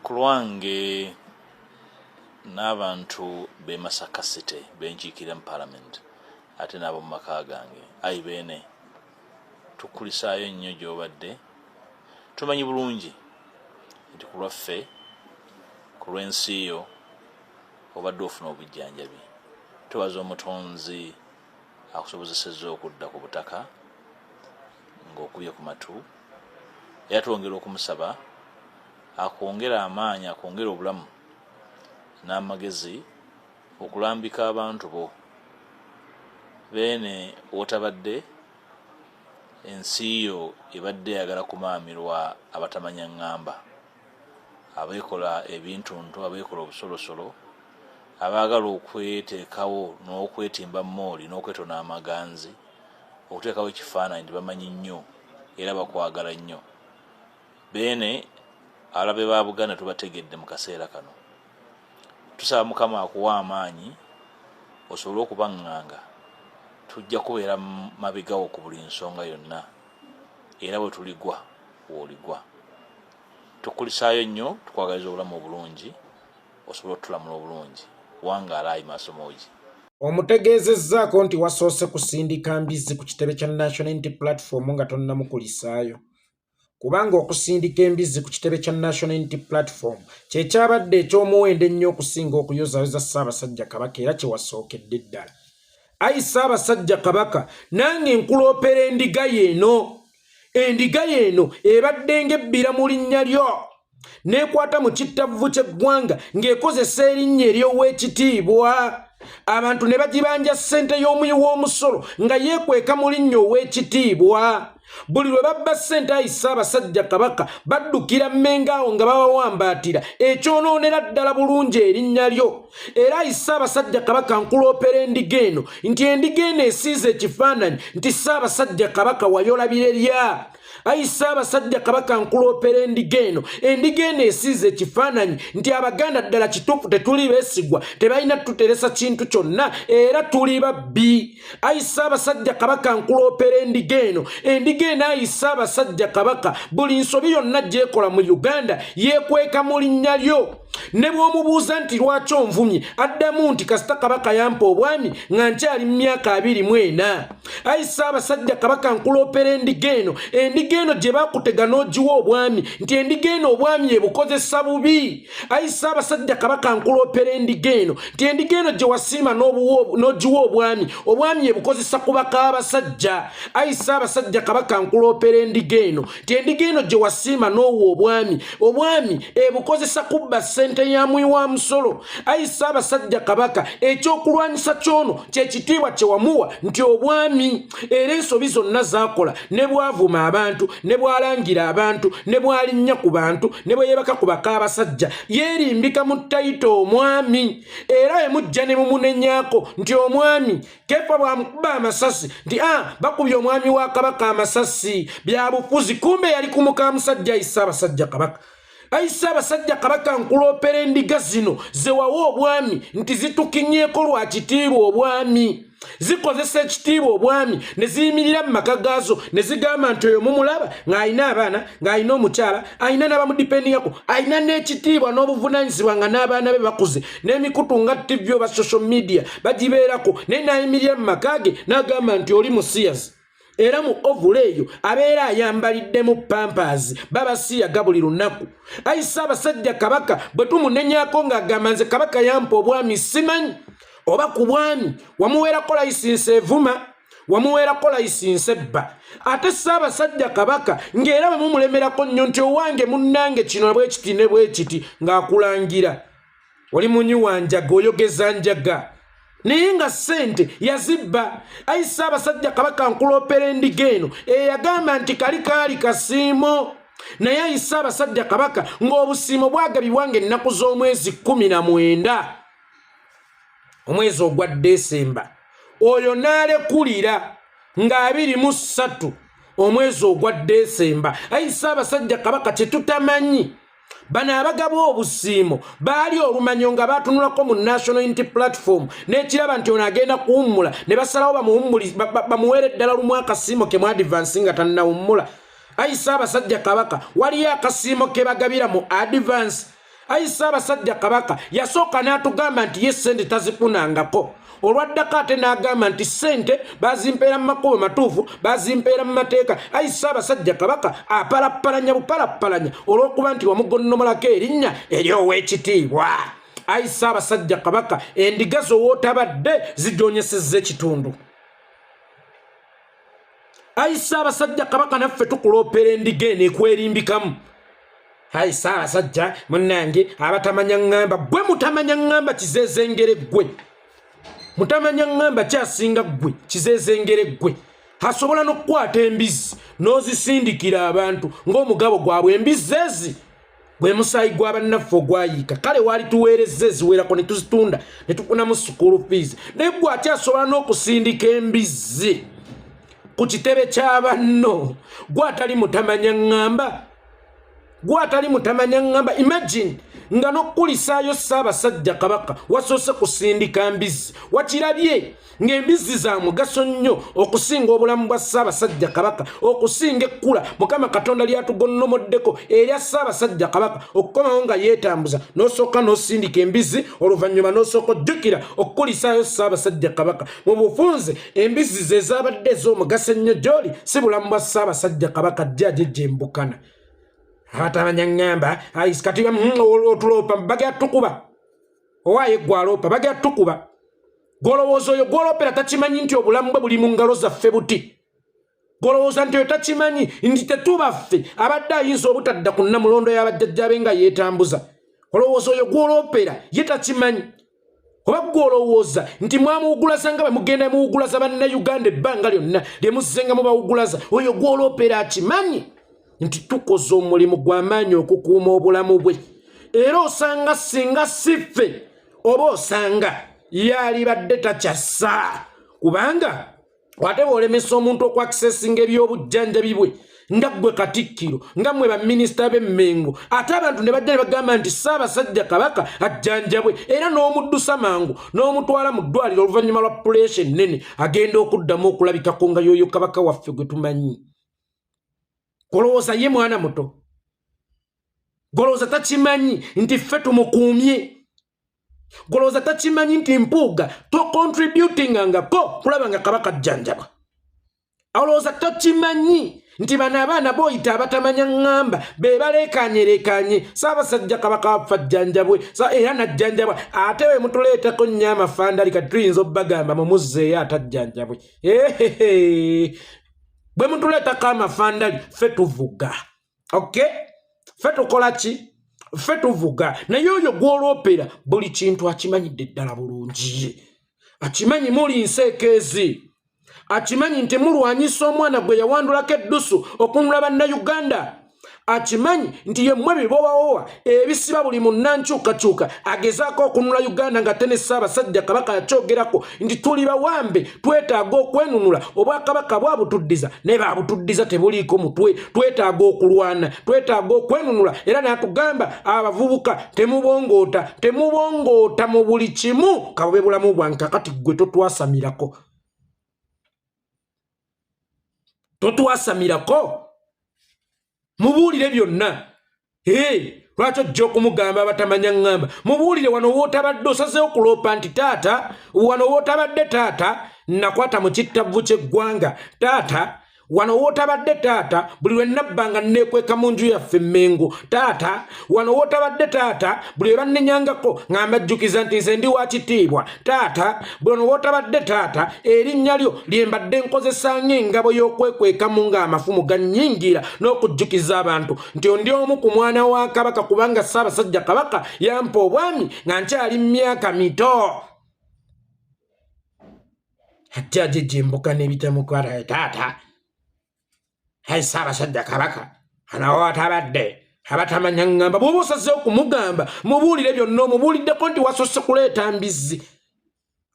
Ku lwange n'abantu b'e Masaka City benkiikirira mu Parliament ate n'ab'omu maka gange, ayi Beene, tukulisaayo nnyo gy'obadde. Tumanyi bulungi nti ku lwaffe, ku lw'ensi yo, obadde ofuna obujjanjabi. Twebaza Omutonzi akusobozesezza okudda ku butaka ng'okubye ku matu, era twongera okumusaba akwongere amaanyi, akwongere obulamu n'amagezi okulambika abantu bo. Beene wotabadde, ensi yo ebadde eyagala kumaamirwa abatamanya ŋŋamba, abeekola ebintuntu, abeekola obusolosolo, abaagala okweteekawo n'okwetimba mooli n'okwetona amaganzi, okuteekawo ekifaananyi nti bamanyi nnyo era bakwagala nnyo. Beene abalabe ba Buganda tubategedde mu kaseera kano. Tusaba Mukama akuwa amaanyi osobole okubaŋŋanga. Tujja kubeera mabegawo ku buli nsonga yonna, era bwe tuligwa w'oligwa. Tukulisaayo nnyo, tukwagaliza obulamu obulungi osobole otulamula obulungi. Wangaala ayi maaso moogi. Omutegeezezzaako nti wasoose kusindika mbizzi ku kitebe kya National Unity Platform nga tonnamukulisaayo. Kubanga okusindika embizzi ku kitebe kya National Unity Platform kye kyabadde eky'omuwendo ennyo okusinga okuyozaayoza Ssaabasajja Kabaka era kye wasookedde ddala. Ayi Ssaabasajja Kabaka, nange nkuloopera endiga yo eno. Endiga yo eno ebadde ng'ebbira mu linnya lyo n'ekwata mu kittavvu ky'eggwanga ng'ekozesa erinnya ery'Oweekitiibwa, abantu ne bagibanja ssente y'omuyi w'omusolo nga yeekweka mu linnya Oweekitiibwa. Buli lwe babba ssente, ayi Ssaabasajja Kabaka, baddukira Mmengo awo nga babawambaatira, ekyonoonera ddala bulungi erinnya lyo. Era ayi Ssaabasajja Kabaka, nkuloopera endiga eno nti endiga eno esiize ekifaananyi nti Ssaabasajja Kabaka wayola birerya. Ayi Ssaabasajja Kabaka, nkuloopera endiga eno, endiga eno esiize ekifaananyi nti Abaganda ddala kituufu tetuli beesigwa, tebalina tuteresa kintu kyonna era tuli babbi. Ayi Ssaabasajja Kabaka, nkuloopera endiga eno, endiga eno, ayi Ssaabasajja Kabaka, buli nsobi yonna gyekola mu Uganda yeekweka mu linnya lyo. Ne bw'omubuuza nti lwaki onvumye, addamu nti kasita Kabaka yampa obwami nga nkyali mu myaka 24. Ayi Ssaabasajja Kabaka, nkuloopera endiga eno, endiga eno gye baakutega n'ogiwa obwami, nti endiga eno obwami ebukozesa bubi. Ayi Ssaabasajja Kabaka, nkuloopera endiga eno, nti endiga eno gye wasiima n'ogiwa obwami, obwami ebukozesa kubaka abasajja. Ayi Ssaabasajja Kabaka, nkuloopera endiga eno, nti endiga eno gye wasiima n'owa obwami, obwami ebukozesa kubba ssente ya muwi wa musolo. Ayi Ssaabasajja Kabaka, ekyokulwanyisa ky'ono kyekitiibwa kye wamuwa nti obwami, era ensobi zonna zaakola, ne bwavuma abantu, ne bwalangira abantu, ne bwalinnya ku bantu, ne bwe yeebaka ku bakaabasajja, yeerimbika mu title omwami, era emujja ne mumunenyaako nti omwami Kefa bwamukuba amasasi nti a ah, bakubye omwami wa Kabaka amasasi bya bufuzi, kumbe yali ku muka musajja. Ayi Ssaabasajja Kabaka, ayi Ssaabasajja Kabaka, nkuloopera endiga zino zewawa obwami nti zitukinyeeko lwa kitiibwa obwami, zikozesa ekitiibwa obwami ne ziyimirira mu maka gaazo ne zigamba nti oyo mumulaba ng'alina abaana, ng'alina omukyala, alina n'abamudipendingako, alina n'ekitiibwa n'obuvunaanyizibwa, nga n'abaana be bakuze n'emikutu nga TV oba social media bagibeerako, naye n'ayimirira mu maka ge n'agamba nti oli musiyazi, era mu overall eyo abeera ayambaliddemu pampers, babasiyaga buli lunaku. Ayi Ssaabasajja Kabaka, bwe tumunenyako ng'agamba nze Kabaka yampa obwami, simanyi oba ku bwami wamuweerako license evuma, wamuweerako license ebba. Ate Ssaabasajja Kabaka, ng'era bwe mumulemerako nnyo nti owange munnange kino bwe kiti ne bwe kiti, ng'akulangira oli munywi wa njaga, oyogeza njaga, naye nga ssente yazibba. Ayi Ssaabasajja Kabaka, nkuloopera endiga eno eyagamba nti kali kaali kasiimo, naye ayi Ssaabasajja Kabaka, ng'obusiimo bwagabibwa nga ennaku z'omwezi 19 omwezi ogwa Desemba, oyo n'alekulira nga 23 omwezi ogwa Desemba. Ayi Ssaabasajja Kabaka, kyetutamanyi, bano abagaba obusiimo baali olumanyo nga batunulako mu National Unity Platform n'ekiraba nti ono agenda kuwummula, ne basalawo bamuweere ddala lumu akasiimo ke mu advance nga tannawummula. Ayi Ssaabasajja Kabaka, waliyo akasiimo ke bagabira mu advance. Ayi Ssaabasajja Kabaka yasooka n'atugamba nti ye ssente tazifunangako, olwaddako ate n'agamba nti ssente bazimpeera mu makubo matuufu, bazimpeera mu mateeka. Ayi Ssaabasajja Kabaka apalappalanya bupalappalanya olw'okuba nti wamugonnomolako erinnya ery'ow'ekitiibwa. Ayi Ssaabasajja Kabaka, endiga zo wootabadde zijoonyesezza ekitundu. Ayi Ssaabasajja Kabaka, naffe tukuloopera endiga eno ekwerimbikamu. Ayi Ssaabasajja munnange, abatamanya ŋŋamba gwe mutamanya ŋŋamba kizeezengere ggwe mutamanya ŋŋamba kyasinga ggwe kizeezengere ggwe asobola n'okukwata embizzi n'ozisindikira abantu ng'omugabo gwabwe. Embizzi ezi gwe musaayi gwa bannaffe ogwayiika. Kale waali tuweerezza eziwerako ne tuzitunda ne tufunamu school fees, naye gwe akyasobola n'okusindika embizzi ku kitebe kya banno, gwe atali mutamanya ŋŋamba, gwe atali mutamanya ŋŋamba. Imagine nga n'okukulisaayo Ssaabasajja Kabaka wasoose kusindika mbizzi. Wakirabye ng'embizzi za mugaso nnyo okusinga obulamu bwa Ssaabasajja Kabaka, okusinga ekkula Mukama Katonda lyatugonnomoddeko erya Ssaabasajja Kabaka okukomawo nga yeetambuza. N'osooka n'osindika embizzi, oluvannyuma n'osooka ojjukira okukulisaayo Ssaabasajja Kabaka. Mu bufunze embizzi ze zaabadde ez'omugaso ennyo gy'oli, si bulamu bwa Ssaabasajja Kabaka. Jjajejjembukana abatamanya ŋŋamba kati otuloopa, bagera tukuba owaaye gwe aloopa, bagera tukuba. Golowooza oyo gwoloopera takimanyi nti obulamu bwe buli mu ngalo zaffe buti? Golowooza nti oyo takimanyi nti tetubaffe abadde ayinza obutadda ku nnamulondo y'abajjajjabe nga yeetambuza? Olowooza oyo gwoloopera ye takimanyi? Oba gwolowooza nti mwamuwugulaza nga bwe mugenda muwugulaza Bannayuganda ebbanga lyonna lye muzzenga mubawugulaza, oyo gwoloopera akimanyi nti tukoze omulimu gw'amaanyi okukuuma obulamu bwe? Era osanga singa siffe, oba osanga yalibadde takyassa, kubanga ate bw'olemesa omuntu okwakisesinga ebyobujjanjabi bwe nga ggwe Katikkiro, nga mmwe baminisita b'Emmengo, ate abantu ne bajja ne bagamba nti Ssaabasajja Kabaka ajjanjabwe, era n'omuddusa mangu n'omutwala mu ddwaliro oluvannyuma lwa puleesa ennene, agenda okuddamu okulabikako nga y'oyo Kabaka waffe gwe tumanyi. Golowooza ye mwana muto? Golowooza takimanyi nti ffe tumukuumye? Golowooza takimanyi nti Mpuuga tocontributingangako kulaba nga Kabaka ajjanjabwa? Olowooza tokimanyi nti bano abaana boyita abatamanya ŋŋamba be baleekanyelekanye Ssaabasajja Kabaka waffe ajjanjabwe, era najjanjabwa? Ate we mutuleetako nnyo amafandali, kati tuyinza obbagamba mumuzzeeyo atajjanjabwe. Bwe mutuleetako amafandali, ffe tuvuga. Okay, ffe tukola ki? Ffe tuvuga. Naye oyo gw'olwopera buli kintu akimanyidde ddala bulungi, akimanyi muli nseekeezi, akimanyi nti mulwanyisa omwana gwe yawandulako eddusu okunula Bannayuganda, akimanyi nti yemmwe bibowawowa ebisiba buli munnankyukakyuka agezaako okunula Uganda, nga te ne Ssaabasajja Kabaka yakyogerako nti tuli bawambe, twetaaga okwenunula, obwakabaka bwabutuddiza naye babutuddiza tebuliiko mutwe, twetaaga okulwana, twetaaga okwenunula. Era n'atugamba abavubuka temubongoota, temubongoota mu buli kimu, kabube bulamu bwange. Kakati ggwe totwasamirako, totwasamirako, mubuulire byonna. Lwaki ojja okumugamba abatamanya ŋŋamba? Mubuulire wano wootabadde osazeewo kuloopa nti taata, wano wootabadde taata nakwata mu kittavvu ky'eggwanga, taata wano wootabadde taata buli lwe nabbanga neekweka mu nju yaffe Mmengo, taata wano wootabadde taata buli lwe bannenyangako nga mbajjukiza nti nze ndi wa kitiibwa, taata wano wootabadde taata erinnya lyo lye mbadde nkozesa ng'engabo y'okwekwekamu ng'amafumu gannyingira, n'okujjukiza abantu nti ndi omu ku mwana wa Kabaka, kubanga Ssaabasajja Kabaka yampa obwami nga nkyali myaka mito. Ate ajejembuka n'ebitamukwata. Taata, ayi Ssaabasajja Kabaka, anawo atabadde abatamanya ŋŋamba. Bw'oba osazeewo okumugamba, mubuulire byonna. Omubuuliddeko nti wasoose kuleeta mbizzi?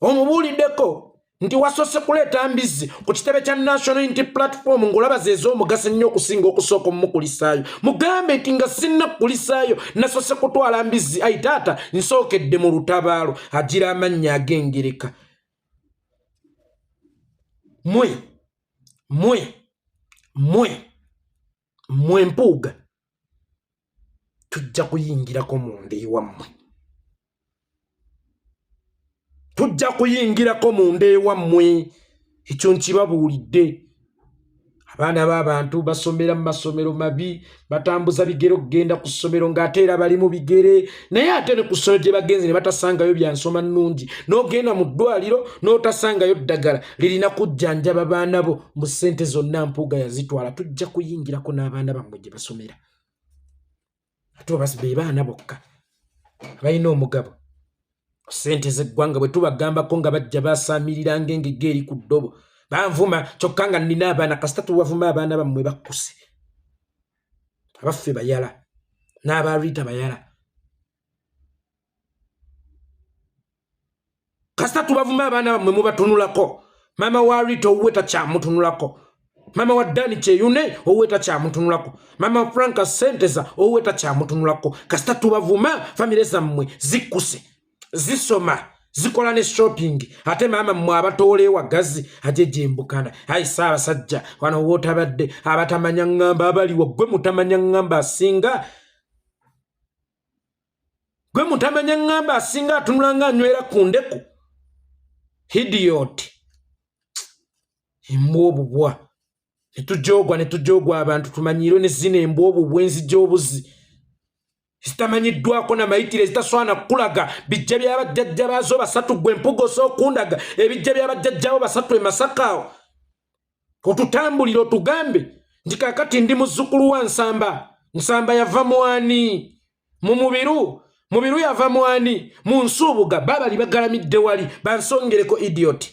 Omubuuliddeko nti wasoose kuleeta mbizzi ku kitebe kya National Unity Platform ng'olaba ze ez'omugaso ennyo okusinga okusooka omumukulisaayo? Mugambe nti nga sinna kukulisaayo nasoose kutwala mbizzi, ayi taata, nsookedde mu lutabaalo. Agira amannya ag'engereka. Mwe mwe mwe mwe Mpuuga. Tujja kuyingirako munda ewammwe, tujja kuyingirako munda ewammwe. Ekyo nkibabuulidde. Abaana b'abantu basomera mu masomero mabi, batambuza bigere okugenda ku ssomero, ng'ate era bali mu bigere, naye ate ne ku ssomero gye bagenze ne batasangayo byansoma nnungi. N'ogenda mu ddwaliro n'otasangayo ddagala lirina kujjanjaba baana bo. Mu ssente zonna Mpuuga yazitwala. Tujja kuyingirako n'abaana bammwe gye basomera. Ate oba be baana bokka abalina omugabo? Ssente z'eggwanga bwe tubagambako nga bajja basaamirira ng'engege eri ku ddobo, banvuma, kyokka nga nnina abaana. Kasita tubavuma, abaana bammwe bakkuse. Abaffe bayala n'aba Rita bayala. Kasita tubavuma, abaana bammwe mubatunulako. Maama wa Rita owuwe takyamutunulako, maama wa Dani Kyeyune owuwe takyamutunulako, maama wa Franka Senteza owuwe takyamutunulako. Kasita tubavuma, famire zammwe zikkuse, zisoma, zikola ne shopping. Ate maama mmwe abatoola ewagazi ajejembukana. Ayi Ssaabasajja, wano wootabadde abatamanya ŋŋamba abaliwo. Gwe mutamanya ŋŋamba asinga, gwe mutamanya ŋŋamba asinga, atunula nga anywera ku ndeku. Idiot, embwa obubwa. Netujogwa, netujogwa abantu tumanyire ne zino embwa obubwa, enzija obuzi zitamanyiddwako namayitire, zitaswana kukulaga bijja byabajjajja baazo basatu. Gwe Mpuga, osookundaga ebijja byabajjajjabo basatu e Masaka awo, otutambulire otugambe nti kakati ndi muzzukulu wa Nsamba. Nsamba yava mwani? Mu Mubiru. Mubiru yava mwani? Mu Nsuubuga. Babali bagalamidde wali, bansongereko. Idiot,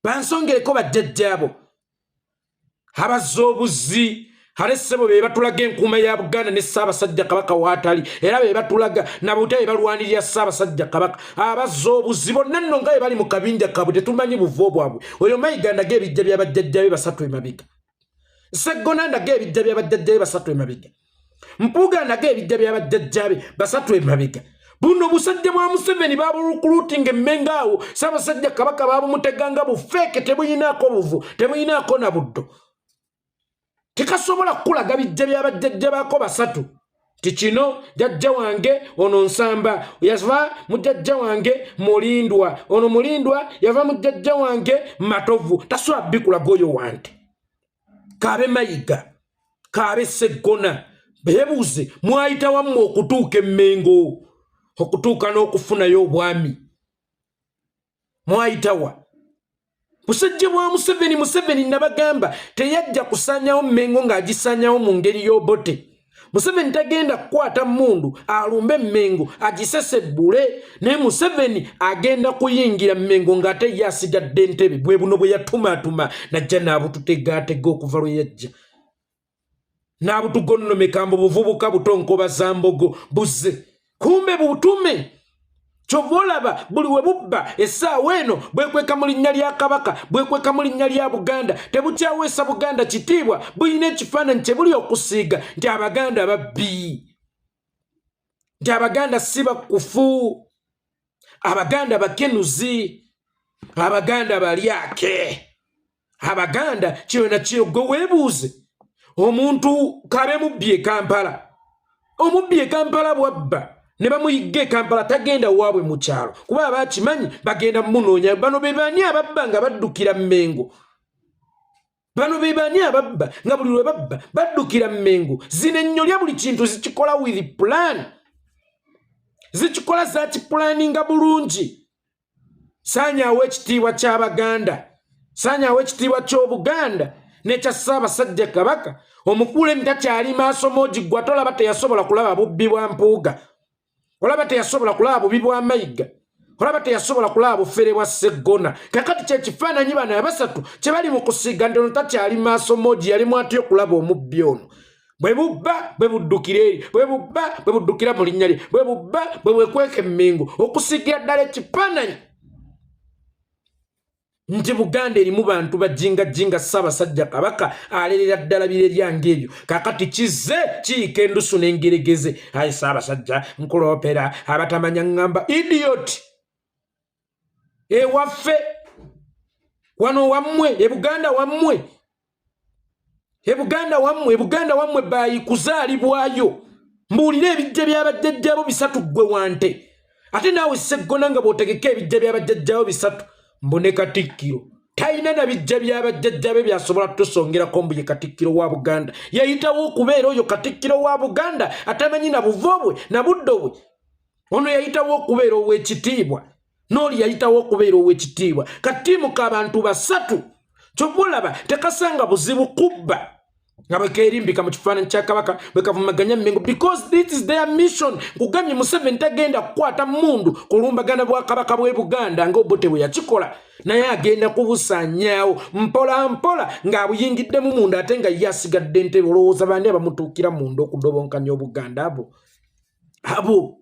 bansongereko bajjajjaabo abazza obuzzi. Ate ssebo be batulaga enkuuma ya Buganda ne Ssaabasajja Kabaka waatali, era be batulaga nabuta be balwanirira Ssaabasajja Kabaka. Abazza obuzzi bonna nno nga be bali mu kabinja kaabwe, tetumanyi buvo bwabwe. Oyo Mayiga ndaga ebijja byabajjajja be basatu emabega. Seggona ndaga ebijja byabajjajja be basatu emabega. Mpuuga ndaga ebijja byabajjajja be basatu emabega. Buno busajja bwa Museveni babulukulutinga emmenga awo. Ssaabasajja Kabaka babumuteganga bufeeke, tebuyinaako buvu, tebuyinaako na buddo, tekasobola kukulaga bijja byabajjajja baako basatu nti kino jjajja wange ono Nsamba yava mu jjajja wange Mulindwa, ono Mulindwa yava mu jjajja wange Matovu. Tasobola bikulaga oyo wante. Kaabe Mayiga, kaabe Seggona, beebuuze mwayita wammwe okutuuka Emmengo, okutuuka n'okufunayo obwami, mwayitawa? Busajja bwa Museveni. Museveni nabagamba teyajja kusanyawo Mmengo ng'agisanyawo mu ngeri y'Obote. Museveni tagenda kukwata mundu alumbe Mmengo agisesebbule, naye Museveni agenda kuyingira Mmengo ng'ate ye asigadde ntebe. Bwe buno bwe yatumaatuma najja n'abututegaatega okuva lwe yajja n'abutugonnomeka mbu buvubuka buto, nkoba za mbogo buzze, kumbe butume. Kyova olaba buli we bubba essaawa eno bwekweka mu linnya lya Kabaka, bwekweka mu linnya lya Buganda. Tebukyaweesa Buganda kitiibwa. Bulina ekifaananyi kye buli okusiiga nti Abaganda babbi, nti Abaganda si bakufu, Abaganda bakenuzi, Abaganda balyake, Abaganda kino na kino. Gwe weebuuze, omuntu kabe mubbi e Kampala, omubbi e Kampala bwabba ne bamuyigga e Kampala, tagenda waabwe mu kyalo, kuba abakimanyi bagenda mumunoonya. Bano be baani ababba nga baddukira Mmengo? Bano be baani ababba nga buli lwe babba baddukira Mmengo? Zino ennyolya buli kintu zikikola with plan, zikikola zakipulaninga bulungi. Saanyaawo ekitiibwa ky'Abaganda, saanyaawo ekitiibwa ky'Obuganda nekya Ssaabasajja Kabaka. Omukulu takyali maaso moogi. Ggwa tolaba teyasobola kulaba bubbi bwa Mpuuga, olaba teyasobola kulaba bubi bwa Mayiga, olaba teyasobola kulaba bufere bwa Seggona. Kakati kyekifaananyi bano abasatu kye bali mu kusiiga nti ono takyali maaso moogi, yalimu atya okulaba omubbi ono? Bwe bubba bwe buddukira eri, bwe bubba bwe buddukira mu linnya lye, bwe bubba bwe bwekweka Emmengo, okusiigira ddala ekifaananyi nti Buganda erimu bantu bajingajinga. Ssaabasajja Kabaka alerera ddala bire lyange ebyo. Kakati kizze kiyiika endusu n'engeregeze. Ayi Ssaabasajja, nkuloopera abatamanya ŋŋamba. Idiot, ewaffe wano wammwe e Buganda wammwe. Ebuganda wammwe, ebuganda wammwe bayi kuzaalibwayo. Mbuulira ebijja byabajjajjabo bisatu ggwe wante. Ate naawe Sseggona nga bw'otegeka ebijja byabajjajjabo bisatu, mbu ne Katikkiro talina na bijja byabajjajjabe byasobola kutusongerako, mbu ye Katikkiro wa Buganda. Yayitawo okubeera oyo Katikkiro wa Buganda atamanyi na buvo bwe na buddo bwe. Ono yayitawo okubeera ow'ekitiibwa, n'oli yayitawo okubeera ow'ekitiibwa. Katiimu k'abantu basatu kyova olaba tekasanga buzibu kubba nga bwekerimbika mu kifaananyi kya Kabaka, bwe kavumaganya Mmengo, because this is their mission. Nkugambye, Museveni tagenda kukwata mundu kulumbagana bwakabaka bw'e Buganda nga Obote bwe yakikola, naye agenda kubusaanyaawo mpola mpola ng'abuyingiddemu munda, ate nga ye asigadde entebe. Olowooza bandi abamutuukira munda okudobonkanya Obuganda? Abo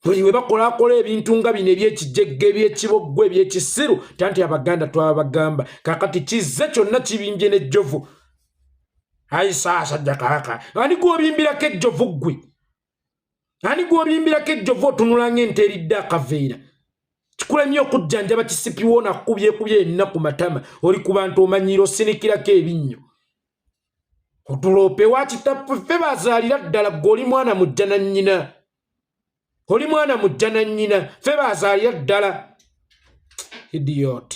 buli we bakolakola ebintu nga bino ebyekijegga, ebyekiboggo, ebyekisiru, tanti Abaganda twabagamba. Kakati kizze kyonna kibimbye n'ejjovu. Ayi Ssaabasajja Kabaka, ani gwobimbirako ejjovu ggwe? Ani gwobimbirako ejjovu? Otunula ng'ente eridde akaveera. Kikulemye okujjanjaba kisipiwo nakubyekubye yenna ku matama. Oli ku bantu omanyiira osinikirako ebinnyo, otuloope wakitaffe. Ffe bazaalira ddala ggwe oli mwana mujja na nnyina, oli mwana mujja na nnyina. Ffe bazaalira ddala, idiot.